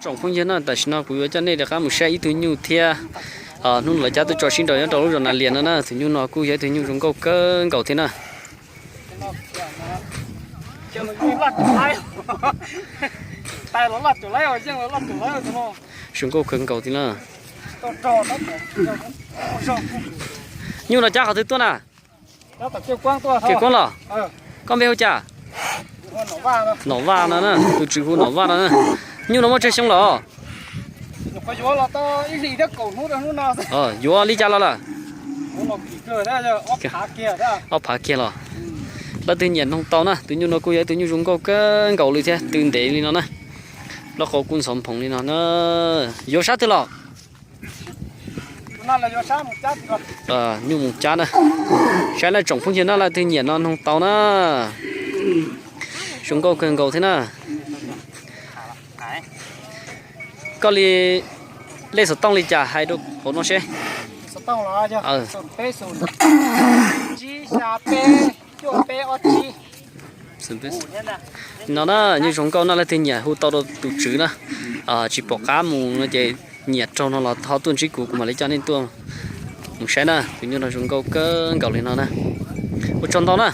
Tsoom phooj ywg na, tam sim no kuv yuav coj nej rov qab mus saib ib tug nyuj thiab. Hnub no lawv cab tuaj tso sib nraus nyob rau lub zos Nas Lias no na, tus nyuj no kuj yog ib tug nyuj zoo nkauj kawg nkaus thiab na. Zoo nkauj kawg nkaus thiab na. Nyuj no cab qhov twg tuaj na? Kev Kuab los? Koj npe hu cas? Nom Vaj no na, tus tswv hu Nom Vaj no na. Nyuj no muaj tsawg xyoo los? Yuav li cas los lawm? Ob phav kiag los? Leej twg nyiam noog tau na, tus nyuj no kuj yog ib tug nyuj zoo nkauj kawg nkaus li thiab tw ntev li no na. Plaub qau kuj ntxhov nphoov li no na. Yuav sab twg los? Nyuj mus cab na. Saib na tsoom phooj ywg na, leej twg nyiam no noog tau na. Zoo nkauj kawg nkaus thiab na. Koj li lej xov tooj li cas hais rau hauv no seb. No na, nyuj zoo nkauj na, leej twg nyiam hu tau rau tus tswv na. Tsis pom qab mus no ces nyiam raug no los ho tuaj ntsib kuv, kuv mam li coj nej tuaj mus saib na, tus nyuj no zoo nkauj kawg nkaus li no na. Ua tsaug ntau na.